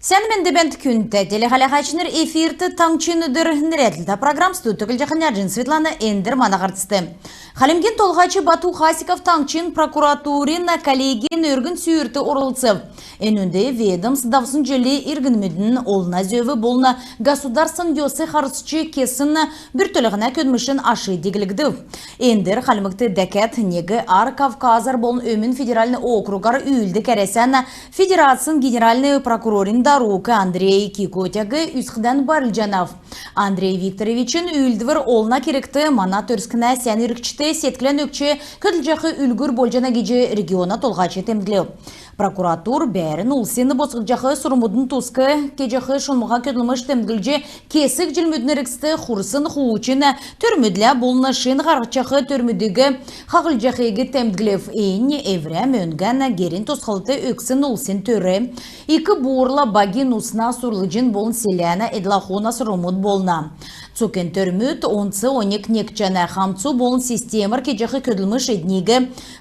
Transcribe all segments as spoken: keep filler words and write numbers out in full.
Сән менд бәәнт, күндтә телехәләһәчнр! Эфирт «Таңһчин өдр» нерәдлтә программ. Студьд Түглҗ Хөньяҗин Светлана. Эндр мана һарцд. Хальмгин Толһач Бату Хасиков таңһчин прокуратурин коллегин өргн сүүрт орлцв. Энүнд ведомств давсн җилин иргнмүдин, олна зөв болн государственн йос харсч кесн бүртклһнә көдлмшин аш диглгдв. Эндр Хальмгт дәкәд нег Ар Кавказар болн Өмн федеральн округар үүлддг Әрәсән Федерацин генеральн прокурорин дарук Андрей Кикотяг үзхдән байрлҗанав. Андрей Викторовичин үүлдвр олна кергт, мана төрскнә сән иргчд седклән өгч көдлҗәх үлгүр болҗана гиҗ региона толһач темдглв. Прокуратур бәәрн улсин босхҗах сурврмудын туск кеҗәх шунмһа көдлмш темдглҗ, кесг җилмүдин эргцд хурсн хуучн төрмүдлә болн шин һарһҗах төрмүдиг хаһлҗахиг темдглв. Эннь эврә мөңгән герин тосхлт өгсн улсин төр, ик буурла багин усна, сурлҗин болн селәнә эдл-ахуна сурврмуд болна. Цуг эн төрмүд онц оньг некҗәнә. Хамцу болн системәр кеҗәх көдлмш эдниг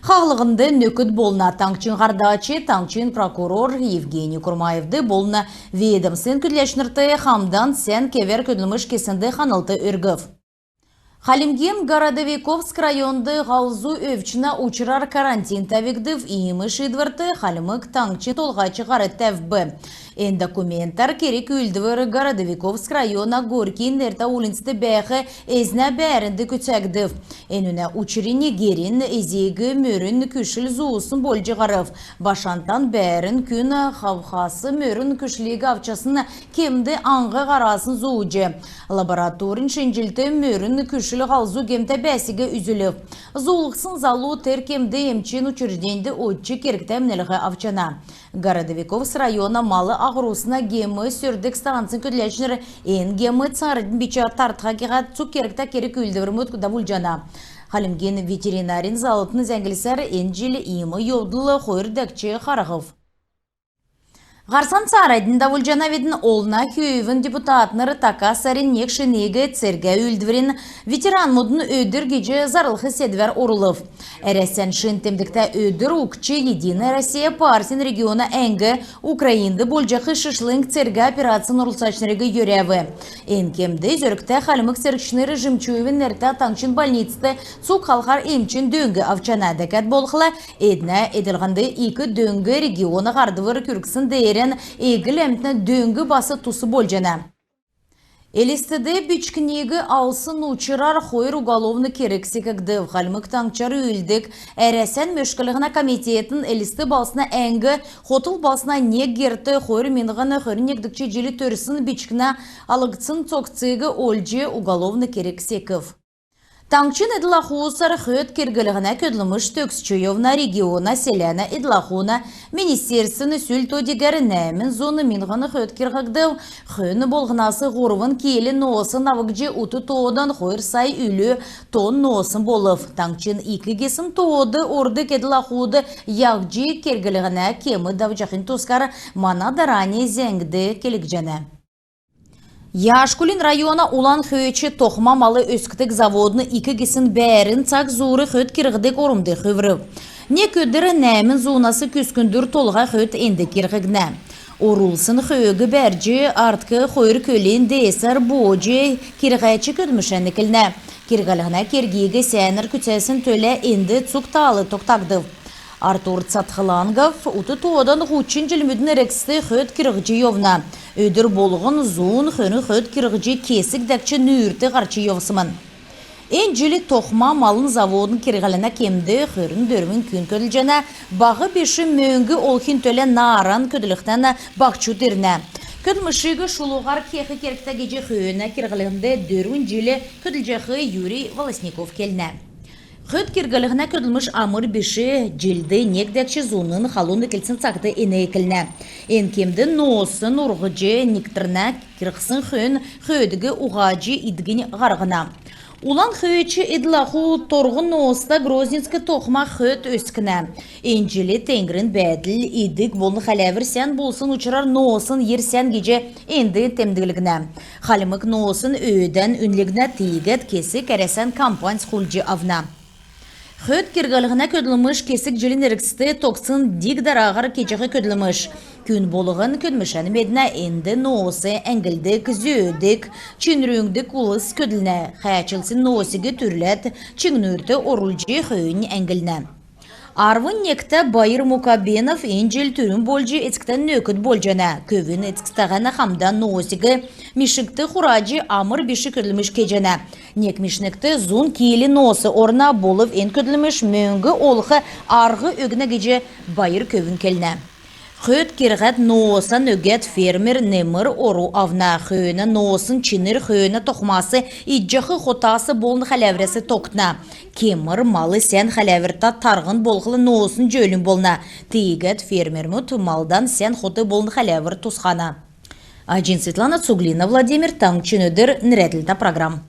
хаһлһнд нөкд болна. Таңһчин һардач таңһчин прокурор Евгений Курмаевд болн ведомствин көдләчнрт хамдан сән кевәр көдлмш кеснд ханлт өргв. Хальмгин Городовиковск районд һалзу өвчнә учрар карантин тәвгдв. Иим шиидврт Хальмг Таңһчин Толһач һар тәвв. Эн документар керг-үүлдвр Городовиковск района Горькин нертә уульнцд бәәх эзнә бәәрнд күцәгдв. Энүнә учрнь герин эзиг мөрн күшл зуусн болҗ һарв. Башантан бәәрн күн хавхас мөрн күшлиг авчасн кемд аң һарасн зууҗ, лабораторн шинҗлт мөрн күшл һалзу гемтә бәәсиг үзүлв. Зуулһсн залу тер кемд эмчин учрежденьд одҗ кергтә эмнлһ авчана. Городовиковск района мал аһурсна гем сөрдг станцин көдләчнр эн гем цааранднь бичә тартха гиһәд цуг кергтә керг-үүлдврмүд давулҗана. Хальмгин ветеринарин заллтын зәңглсәр эн җил иим йовдл хойр дәкҗ харһв. Һарцан цааранднь давулҗанавидн. Олна хүүвин депутатнр така сарин нег шиниг цергә үүлдврин, ветеранмудын өдр гиҗ зарлх седвәр орулв. Әрәсән шин темдгтә өдр угтҗ «Единая Россия» партин региона әңг Украинд болҗах шишлң цергә операцин орлцачнриг йөрәв. Эн кемд зөргтә хальмг цергчнр Жемчуевин нертә таңһчин больницд цуг халхар эмчин дөң авчана. Дәкәд болхла, эднә эдлһнд ик дөң региона һардвр күргсн деерән эдл-әмтнә дөң бас тус болҗана. Элстд бичкниг алсн учрар хойр уголовн керг секгдв. Хальмг Таңһчар үүлддг Әрәсән мөшклһнә комитетин Элст балһсна әңг хотл балһсна нег герт хойр миңһн хөрн негдгч җил төрсн бичкнә алгдсн цогциг олҗ уголовн керг секв. Таңһчин эдл-ахусар хөд кирһлһнә көдлмш төгсч йовна. Региона селәнә эдл-ахуна министерствин сүл то-дигәр нәәмн зун миңһн хөд кирһгдв. Хөн болһнас һурвн кил ноосн авгдҗ, ут тоодан хойр сай үлү тонн ноосн болв. Таңһчин ик гисн тоод ордг эдл-ахуд яһҗ кирһлһнә кем давҗахин тускар мана дарани зәңгд келгдҗәнә. Яшкулин района «Улан хөөч» тохма мал өскдг заводын ик гисн бәәрн цаг зуур хөд кирһдг ормд хүврв. Нег өдр нәәмн зунас күскндүр толһа хөд энд кирһгднә. Орулсн хөг бәрҗ, артк хойр көлин деесәр бооҗ, кирһәч көдлмшән эклнә. Кирһлһнә кергиг сәәнәр күцәсн төлә энд цуг таал тогтагдв. Артур Цатхлангов ут тоодан һучн җилмүдин эргцд хөд кирһҗ йовна. Өдр болһн зун хөрн хөд кирһҗ, кесг дәкҗ нүүрт һарч йовсмн. Эн җил тохма малын заводын кирһлһнә кемд хөрн дөрвн күн көдлҗәнә. Баһ биш мөңг олхин төлә нааран көдлхдән баһчуд ирнә. Көдлмшиг шулуһар кех кергтә гиҗ хөөнә кирһлһнд дөрвн җил көдлҗәх Юрий Волосников келнә. Хөд кирһлһнә көдлмш амр биш. Җилд нег дәкҗ зуна халун эклсн цагт эн эклнә. Эн кемд ноосн урһҗ, никтрнә, кирһсн хөөн хөөдиг уһаҗ, идгинь һарһна. «Улан хөөч» эдл-аху торһн нооста грозненск тохма хөд өскнә. Эн җил теңгрин бәәдл, идг болн хәләвр сән болсн учрар ноосн йир сән гиҗ энд темдглгднә. Хальмг ноосн өөдән үнлгднә, тиигәд кесг Әрәсән компаньс хулдҗ авна. Хөд кирһлһнә көдлмш кесг җилин эргцд тогтсн диг-дараһар кеҗәх көдлмш. Күн болһн көдлмшән меднә, энд ноос әңглдг, зөөдг, чинрүңдг улс көдлнә. Хәәчлсн ноосиг түрләд, чиңнүрт орулҗ хөөннь әңглнә. Арвн негтә Баир Мукабенов эн җил түрүн болҗ эцктән нөкд болҗана. Көвүн эцктәһән хамдан ноосиг мишгт хураҗ, амр биш көдлмш кеҗәнә. Нег мишгт зун кил ноос орна. Болв эн көдлмш мөңг олх арһ өгнә гиҗ Баир көвүн келнә. Хөд кирһәд, ноосан өгәд, фермер немр ору авна. Хөөнә ноосн чинр хөөнә тохмас, идҗәх хотас болн хәләврәс тогтна. Кемр мал сән хәләвртә тарһн болхла, ноосн җөөлн болна. Тиигәд фермермүд малдан сән хот болн хәләвр тусхана. Аҗин Светлана, Цуглина Владимир, «Таңһчин өдр» нерәдлтә программ.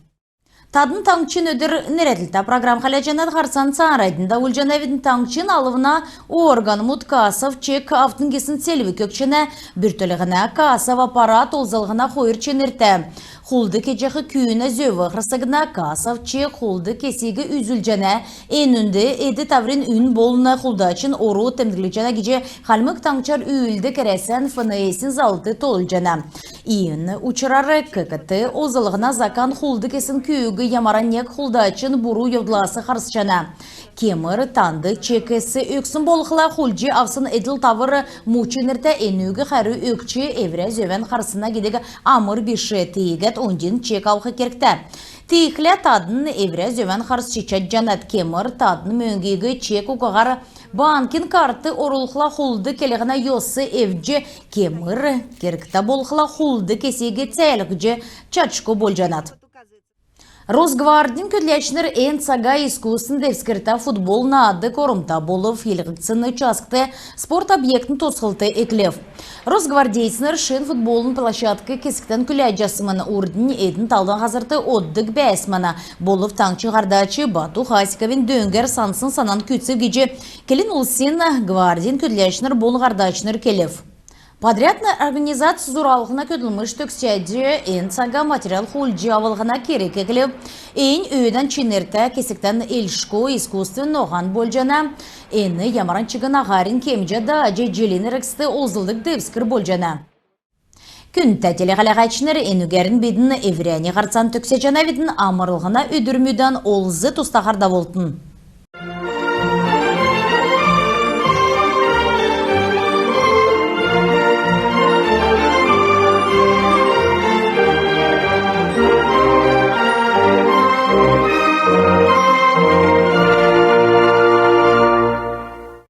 Тадн «Таңһчин өдр» нерәдлтә программ хәләҗәнәт. Һарцан цааранднь давулҗанавидн. Таңһчин алвна органмуд кассов чек автн гисн селвг өгчәнә. Бүртклһнә кассов аппарат олзллһна хойр чинртә. Хулд кеҗәх күүнә зөв харсгдна. Кассов чек хулд кесиг үзүлҗәнә. Энүнд эд-таврин үн болн хулдачин ору темдглҗәнә гиҗ Хальмг Таңһчар үүлддг Әрәсән ФНС-ин залвр тоолҗана. Эн учрар ККТ олзллһна закан хулд кесн күүг ямаран нег хулдачин буру йовдлас харсҗана. Кемр танд чекс өгсн болхла, хулдҗ авсн эдл-тавр му чинртә, энүг хәрү өгч, эврә зөвән харсна гидг амр биш. Тиигәд оньдин чек авх кергтә. Тиигхлә тадн эврә зөвән харсҗ чадҗанат. Кемр тадн мөңгиг чек угаһар банкин картд орулхла, хулд келһнә йос эвдҗ, кемр кергтә болхла, хулд кесиг цәәлһҗ чадшго болҗанат. Росгвардин көдләчнр эн цага искусственн девскртә футбол наадг ормта болв. Йилһгдсн участкт спорт объектин тосхлт эклв. Росгвардейцнр шин футболын площадк кесгтән күләҗәсмн. Урднь эдн талдан һазрт оддг бәәсмн. Болв таңһчин һардач Бату Хасиковин дөңгәр сансн санан күцв гиҗ келн улсин гвардин көдләчнр болн һардачнр келв. Подрядн организац зуралһна көдлмш төгсәҗ, эн цага материал хулдҗ авлһна керг эклв. Эн өөдән чинртә, кесгтән элшго искусственн ноһан болҗана. Эн ямаран чигн аһарин кемҗә дааҗ, җилин эргцд олзлдг девскр болҗана. Күндтә телехәләһәчнр, энүгәрн бидн эврәннь һарцан төгсәҗәнәвидн. Амрлһна өдрмүдән олз-тустаһар давултн.